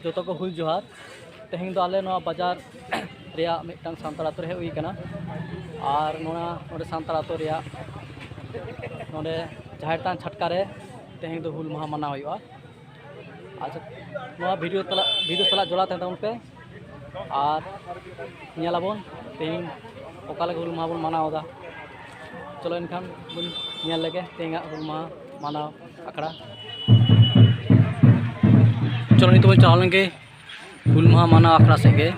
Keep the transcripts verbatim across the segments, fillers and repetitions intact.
ᱡᱚᱛᱚ ᱠᱚ ᱦᱩᱞ ᱡᱚᱦᱟᱨ᱾ ᱛᱮᱦᱮᱧ ᱫᱚ ᱟᱞᱮ ᱱᱚᱣᱟ ᱵᱟᱡᱟᱨ ᱨᱮᱭᱟᱜ ᱢᱤᱫᱴᱟᱝ ᱥᱟᱱᱛᱟᱲ ᱟᱛᱳ ᱨᱮ ᱦᱮᱡ ᱦᱩᱭ ᱟᱠᱟᱱᱟ᱾ ᱟᱨ ᱱᱚᱣᱟ ᱱᱚᱰᱮ ᱥᱟᱱᱛᱟᱲ ᱟᱛᱳ ᱨᱮᱭᱟᱜ ᱱᱚᱰᱮ ᱡᱟᱦᱮᱨ ᱛᱷᱟᱱ ᱪᱷᱟᱴᱠᱟ ᱨᱮ ᱛᱮᱦᱮᱧ ᱫᱚ ᱦᱩᱞ ᱢᱟᱦᱟ ᱢᱟᱱᱟᱣ ᱦᱩᱭᱩᱜᱼᱟ᱾ ᱟᱪᱪᱷᱟ, ᱱᱚᱣᱟ ᱵᱷᱤᱰᱤᱭᱳ ᱛᱟᱞᱟ, ᱵᱷᱤᱰᱤᱭᱳ ᱥᱟᱞᱟᱜ ᱡᱚᱲᱟᱣ ᱛᱟᱦᱮᱱ ᱛᱟᱵᱚᱱ ᱯᱮ᱾ ᱟᱨ ᱧᱮᱞᱟᱵᱚᱱ ᱛᱮᱦᱮᱧ ᱚᱠᱟ ᱞᱮᱠᱟ ᱦᱩᱞ ᱢᱟᱦᱟ ᱵᱚᱱ ᱢᱟᱱᱟᱣ ᱮᱫᱟ᱾ ᱪᱚᱞᱚ ᱮᱱᱠᱷᱟᱱ ᱵᱚᱱ ᱧᱮᱞ ᱞᱮᱜᱮ ᱛᱮᱦᱮᱧᱟᱜ ᱦᱩᱞ ᱢᱟᱦᱟ ᱢᱟᱱᱟᱣ ᱟᱠᱷᱲᱟ᱾ ᱪᱚᱞᱚ ᱱᱤᱛᱚᱜ ᱵᱚᱱ ᱪᱟᱞᱟᱣ ᱞᱮᱱ ᱜᱮ ᱦᱩᱞ ᱢᱟᱦᱟ ᱢᱟᱱᱟᱣ ᱟᱠᱷᱲᱟ ᱥᱮᱫ ᱜᱮ᱾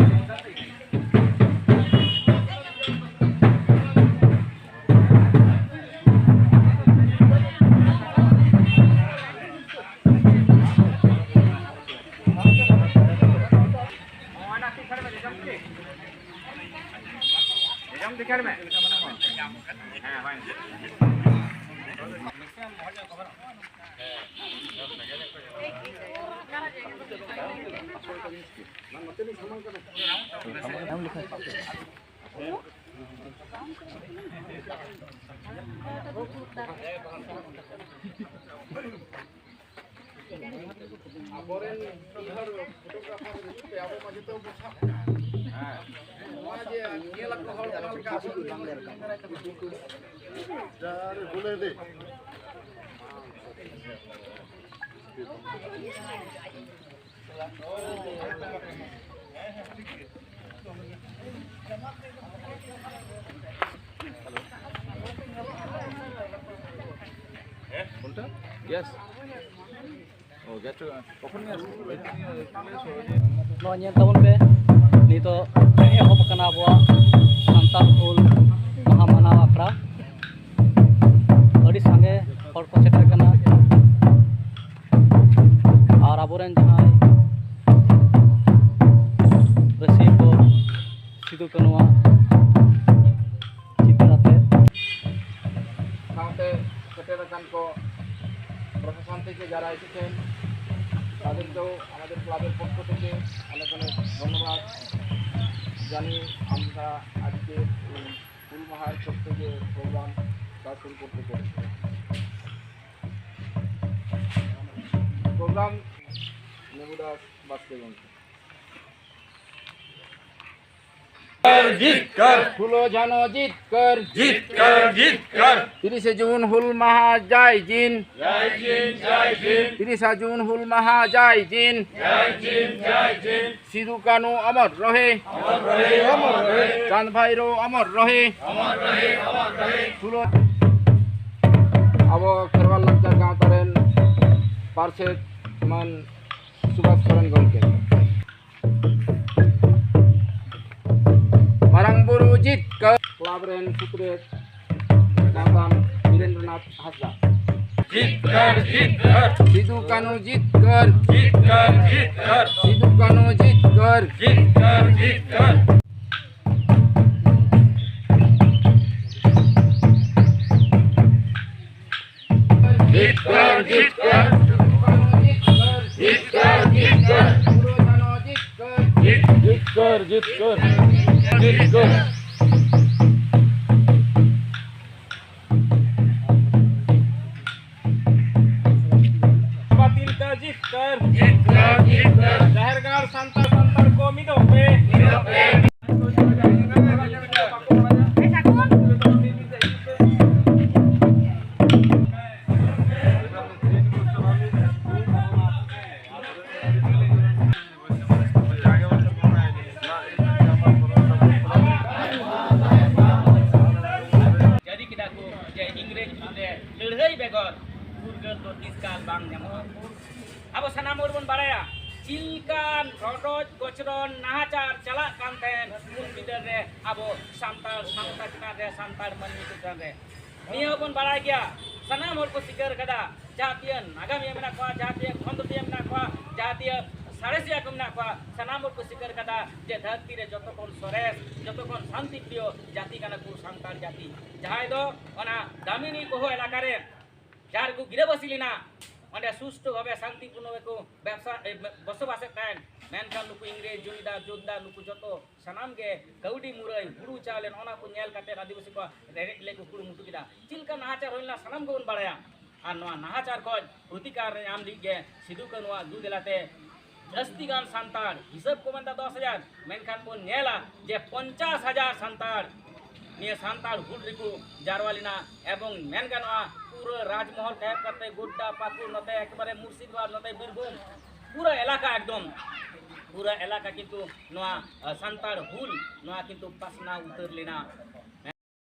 ᱟᱵᱚᱨᱮᱱ ᱢᱤᱫ ᱦᱚᱲ ᱯᱷᱳᱴᱳᱜᱨᱟᱯᱷᱟᱨ ᱦᱤᱡᱩᱜ ᱯᱮ, ᱟᱵᱚ ᱢᱟ ᱡᱚᱛᱚ ᱵᱚ ᱥᱟᱵ ᱠᱟᱜᱼᱟ᱾ ᱱᱚᱣᱟ ᱡᱮ ᱧᱮᱞ ᱟᱠᱚ ᱦᱚᱲ ᱚᱱᱟ ᱞᱮᱠᱟ ᱟᱥᱚᱞ ᱫᱚ ᱵᱟᱝ ᱧᱮᱞ ᱟᱠᱟᱱᱟ᱾ কোনটা? গ্যাস। ও, গ্যাস তো কখন নিয়ে আসবে? নয়, ᱧᱮᱞ ᱛᱟᱵᱚᱱ ᱯᱮ, ᱱᱤᱛᱚᱜ ᱮᱦᱚᱵ ᱟᱠᱟᱱᱟ ᱟᱵᱚᱣᱟᱜ ᱥᱟᱱᱛᱟᱲ ᱦᱩᱞ ᱢᱟᱦᱟ ᱢᱟᱱᱟᱣ ᱟᱠᱷᱲᱟ᱾ ᱟᱹᱰᱤ ᱥᱟᱸᱜᱮ ᱦᱚᱲ ᱠᱚ ᱥᱮᱴᱮᱨ ᱠᱟᱱᱟ᱾ ᱟᱨ ᱟᱵᱚᱨᱮᱱ ᱡᱟᱦᱟᱸᱭ ᱨᱟᱹᱥᱤᱭᱟᱹ ᱠᱚ ᱥᱤᱫᱩ ᱠᱟᱹᱱᱩᱣᱟᱜ ᱪᱤᱛᱟᱹᱨ ᱟᱛᱮ᱾ ᱥᱟᱶᱛᱮ ᱥᱮᱴᱮᱨ ᱟᱠᱟᱱ ᱠᱚ ᱯᱨᱚᱥᱟᱥᱚᱱ থেকে যারা এসেছেন, তাদেরকেও আমাদের ক্লাবের পক্ষ থেকে অনেক অনেক ধন্যবাদ জানিয়ে আমরা আজকে এই হুল মাহার ছোট্ট যে প্রোগ্রামটা শুরু করতে চলেছি। প্রোগ্রাম ᱱᱮᱵᱩᱫᱟᱥ ᱵᱟᱥᱠᱮ ᱜᱚᱢᱠᱮ᱾ ᱡᱤᱛᱠᱟᱹᱨ, ᱯᱷᱩᱞᱳ ᱡᱷᱟᱱᱳ ᱡᱤᱛᱠᱟᱹᱨ᱾ ᱡᱤᱛᱠᱟᱹᱨ, ᱡᱤᱛᱠᱟᱹᱨ᱾ ᱛᱤᱨᱤᱥᱮ ᱡᱩᱱ ᱦᱩᱞ ᱢᱟᱦᱟ ᱡᱟᱭ ᱫᱤᱱ᱾ ᱡᱟᱭ ᱫᱤᱱ, ᱡᱟᱭ ᱫᱤᱱ᱾ ᱛᱤᱨᱤᱥᱟ ᱡᱩᱱ ᱦᱩᱞ ᱢᱟᱦᱟ ᱡᱟᱭ ᱫᱤᱱ᱾ ᱡᱟᱭ ᱫᱤᱱ, ᱡᱟᱭ ᱫᱤᱱ᱾ ᱥᱤᱫᱩ ᱠᱟᱹᱱᱦᱩ ᱚᱢᱚᱨ ᱨᱚᱦᱮ᱾ ᱚᱢᱚᱨ ᱨᱚᱦᱮ, ᱚᱢᱚᱨ ᱨᱚᱦᱮ᱾ ᱪᱟᱸᱫᱽ ᱵᱷᱟᱭᱨᱳ ᱚᱢᱚᱨ ᱨᱚᱦᱮ᱾ ᱚᱢᱚᱨ ᱨᱚᱦᱮ, ᱚᱢᱚᱨ ᱨᱚᱦᱮ᱾ ᱯᱷᱩᱞᱳ ᱟᱵᱚ ᱠᱷᱮᱨᱣᱟᱞ ᱞᱟᱠᱪᱟᱨ ᱜᱟᱶᱛᱟ ᱨᱮᱱ ᱯᱟᱨᱥᱮᱛ ᱮᱢᱟᱱ ᱥᱩᱵᱷᱟᱥ ᱥᱚᱨᱮᱱ ᱜᱚᱢᱠᱮ᱾ ᱢᱟᱨᱟᱝ ᱵᱩᱨᱩ ᱡᱤᱛᱠᱟᱹᱨ᱾ ᱠᱞᱟᱵᱽ ᱨᱮᱱ ᱥᱩᱛᱨᱮᱛ ᱜᱟᱶᱛᱟᱢ ᱵᱤᱨᱮᱱᱫᱨᱚᱱᱟᱛᱷ ᱦᱟᱸᱥᱫᱟ᱾ ᱡᱤᱛᱠᱟᱹᱨ, ᱡᱤᱛᱠᱟᱹᱨ᱾ ᱥᱤᱫᱩ ᱠᱟᱹᱱᱦᱩ ᱡᱤᱛᱠᱟᱹᱨ᱾ ᱡᱤᱛᱠᱟᱹᱨ, ᱡᱤᱛᱠᱟᱹᱨ᱾ ᱥᱤᱫᱩ ᱠᱟᱹᱱᱦᱩ ᱡᱤᱛᱠᱟᱹᱨ᱾ ᱡᱤᱛᱠᱟᱹᱨ, ᱡᱤᱛᱠᱟᱹᱨ᱾ ᱡᱤᱛᱠᱟᱹᱨ, ᱡᱤᱛᱠᱟᱹᱨ᱾ ᱡᱤᱛᱠᱟᱹᱨ, ᱡᱤᱛᱠᱟᱹᱨ᱾ ᱡᱤᱛᱠᱟᱹᱨ, ᱡᱤᱛᱠᱟᱹᱨ᱾ ᱡᱤᱛᱠᱟᱹᱨ᱾ ᱵᱟᱵᱟ ᱛᱤᱞᱠᱟᱹ ᱡᱤᱛᱠᱟᱹᱨ᱾ ᱡᱤᱛᱠᱟᱹᱨ, ᱡᱤᱛᱠᱟᱹᱨ᱾ ᱡᱟᱦᱮᱨ ᱜᱟᱲ ᱥᱟᱱᱛᱟᱲ, ᱥᱟᱱᱛᱟᱲ ᱠᱚ ᱢᱤᱫᱚᱜ ᱯᱮ᱾ ᱢᱤᱫᱚᱜ ᱯᱮ᱾ ᱡᱟᱹᱨᱤ ᱠᱮᱫᱟ ᱠᱚ ᱡᱮ ᱤᱝᱨᱮᱡᱽ ᱵᱤᱨᱩᱫᱷ ᱨᱮ ᱞᱟᱹᱲᱦᱟᱹᱭ ᱵᱮᱜᱚᱨ ᱯᱷᱩᱨᱜᱟᱹᱞ ᱫᱚ ᱛᱤᱥ ᱠᱟᱞ ᱵᱟᱝ ᱧᱟᱢᱚᱜᱼᱟ᱾ ᱟᱵᱚ ᱥᱟᱱᱟᱢ ᱦᱚᱲ ᱵᱚᱱ ᱵᱟᱲᱟᱭᱟ, ᱪᱮᱫ ᱞᱮᱠᱟᱱ ᱨᱚᱰᱚᱡ ᱠᱚᱪᱞᱚᱱ ᱱᱟᱦᱟᱪᱟᱨ ᱪᱟᱞᱟᱜ ᱠᱟᱱ ᱛᱟᱦᱮᱸᱱ ᱩᱱ ᱵᱤᱫᱟᱹᱞ ᱨᱮ ᱟᱵᱚ ᱥᱟᱱᱛᱟᱲ ᱥᱟᱶᱛᱟ ᱪᱮᱛᱟᱱ ᱨᱮ, ᱥᱟᱱᱛᱟᱲ ᱢᱟᱹᱱᱢᱤ ᱪᱮᱛᱟᱱ ᱨᱮ᱾ ᱱᱤᱭᱟᱹ ᱦᱚᱸᱵᱚᱱ ᱵᱟᱲᱟᱭ ᱜᱮᱭᱟ, ᱥᱟᱱᱟᱢ ᱦᱚᱲ ᱠᱚ ᱥᱤᱠᱟᱹᱨ ᱠᱟᱫᱟ, ᱡᱟᱦᱟᱸ ᱛᱤᱱᱟᱹᱜ ᱱᱟᱜᱟᱢᱤᱭᱟᱹ ᱢᱮᱱᱟᱜ ᱠᱚᱣᱟ, ᱡᱟᱦᱟᱸ ᱛᱤᱱᱟᱹᱜ ᱠᱷᱚᱸᱫᱽᱨᱚᱸᱫᱤᱭᱟᱹ ᱢᱮᱱᱟᱜ ᱠᱚᱣᱟ, ᱡᱟᱦᱟᱸ ᱛᱤᱱᱟᱹᱜ ᱥᱟᱬᱮᱥᱤᱭᱟᱹ ᱠᱚ ᱢᱮᱱᱟᱜ ᱠᱚᱣᱟ, ᱥᱟᱱᱟᱢ ᱦᱚᱲ ᱠᱚ ᱥᱤᱠᱟᱹᱨ ᱠᱟᱫᱟ ᱡᱮ ᱫᱷᱟᱹᱨᱛᱤ ᱨᱮ ᱡᱚᱛᱚ ᱠᱷᱚᱱ ᱥᱚᱨᱮᱥ, ᱡᱚᱛᱚ ᱠᱷᱚᱱ ᱥᱟᱱᱛᱤ ᱯᱨᱤᱭᱚ ᱡᱟᱹᱛᱤ ᱠᱟᱱᱟ ᱠᱚ ᱥᱟᱱᱛᱟᱲ ᱡᱟᱹᱛᱤ, ᱡᱟᱦᱟᱸᱭ ᱫᱚ ᱚᱱᱟ ᱫᱟᱢᱤᱱᱤ ᱵᱚᱦᱚ ᱮᱞᱟᱠᱟ ᱨᱮ ᱡᱟᱦᱟᱸ ᱨᱮᱠᱚ ᱜᱤᱨᱟᱹᱵᱟᱹᱥᱤ ᱞᱮᱱᱟ, ᱚᱸᱰᱮ ᱥᱩᱥᱴᱷᱩ ᱵᱷᱟᱵᱮ ᱥᱟᱱᱛᱤᱯᱩᱨᱱᱚ ᱜᱮᱠᱚ ᱵᱮᱵᱥᱟ, ᱮ, ᱵᱚᱥᱚᱵᱟᱥᱮᱫ ᱛᱟᱦᱮᱸᱱ᱾ ᱢᱮᱱᱠᱷᱟᱱ ᱱᱩᱠᱩ ᱤᱝᱨᱮᱡᱽ ᱡᱚᱢᱤᱫᱟᱨ ᱡᱳᱛᱫᱟᱨ ᱱᱩᱠᱩ ᱡᱚᱛᱚ ᱥᱟᱱᱟᱢ ᱜᱮ ᱠᱟᱹᱣᱰᱤ ᱢᱩᱨᱟᱹᱭ, ᱦᱩᱲᱩ ᱪᱟᱣᱞᱮ, ᱱᱚᱜᱼᱚ ᱱᱟ ᱠᱚ ᱧᱮᱞ ᱠᱟᱛᱮ ᱟᱹᱫᱤᱵᱟᱹᱥᱤ ᱠᱚ ᱨᱮᱸᱜᱮᱡ ᱞᱟᱹᱜᱤᱫ ᱠᱚ ᱠᱩᱨᱩᱢᱩᱴᱩ ᱠᱮᱫᱟ᱾ ᱪᱮᱫ ᱞᱮᱠᱟ ᱱᱟᱦᱟᱪᱟᱨ ᱦᱩᱭ ᱞᱮᱱᱟ ᱥᱟᱱᱟᱢ ᱜᱮᱵᱚᱱ ᱵᱟᱲᱟᱭᱟ᱾ ᱟᱨ ᱱᱚᱣᱟ ᱱᱟᱦᱟᱪᱟᱨ ᱠᱷᱚᱱ ᱯᱨᱚᱛᱤᱠᱟᱨ ᱧᱟᱢ ᱞᱟᱹᱜᱤᱫ ᱜᱮ ᱥᱤᱫᱩ ᱠᱟᱹᱱᱩᱣᱟᱜ ᱫᱩ ᱫᱮᱞᱟᱛᱮ ᱡᱟᱹᱥᱛᱤ ᱜᱟᱱ ᱥᱟᱱᱛᱟᱲ, ᱦᱤᱥᱟᱹᱵ ᱠᱚ ᱢᱮᱱᱫᱟ ᱫᱚᱥ ᱦᱟᱡᱟᱨ, ᱢᱮᱱᱠᱷᱟᱱ ᱵᱚᱱ ᱧᱮᱞᱟ ᱡᱮ ᱯᱚᱧᱪᱟᱥ ᱦᱟᱡᱟᱨ ᱥᱟᱱᱛᱟᱲ ᱱᱤᱭᱟᱹ ᱥᱟᱱᱛᱟᱲ ᱦᱩᱞ ᱨᱮᱠᱚ ᱡᱟᱨᱣᱟ ᱞᱮᱱᱟ᱾ ᱮᱵᱚᱝ ᱢᱮᱱ ᱜᱟᱱᱚᱜᱼᱟ, ᱯᱩᱨᱟᱹ ᱨᱟᱡᱽᱢᱚᱦᱚᱞ ᱠᱷᱚᱱ ᱮᱦᱚᱵ ᱠᱟᱛᱮ ᱜᱳᱰᱰᱟ, ᱯᱟᱹᱠᱩᱲ, ᱱᱚᱛᱮ ᱮᱠᱮᱵᱟᱨᱮ ᱢᱩᱨᱥᱤᱫᱟᱵᱟᱫᱽ, ᱱᱚᱛᱮ ᱵᱤᱨᱵᱷᱩᱢ, ᱯᱩᱨᱟᱹ ᱮᱞᱟᱠᱟ ᱮᱠᱫᱚᱢ, ᱯᱩᱨᱟᱹ ᱮᱞᱟᱠᱟ ᱠᱤᱱᱛᱩ ᱱᱚᱣᱟ, ᱟᱸ, ᱥᱟᱱᱛᱟᱲ ᱦᱩᱞ ᱱᱚᱣᱟ ᱠᱤᱱᱛᱩ ᱯᱟᱥᱱᱟᱣ ᱩᱛᱟᱹᱨ ᱞᱮᱱᱟ᱾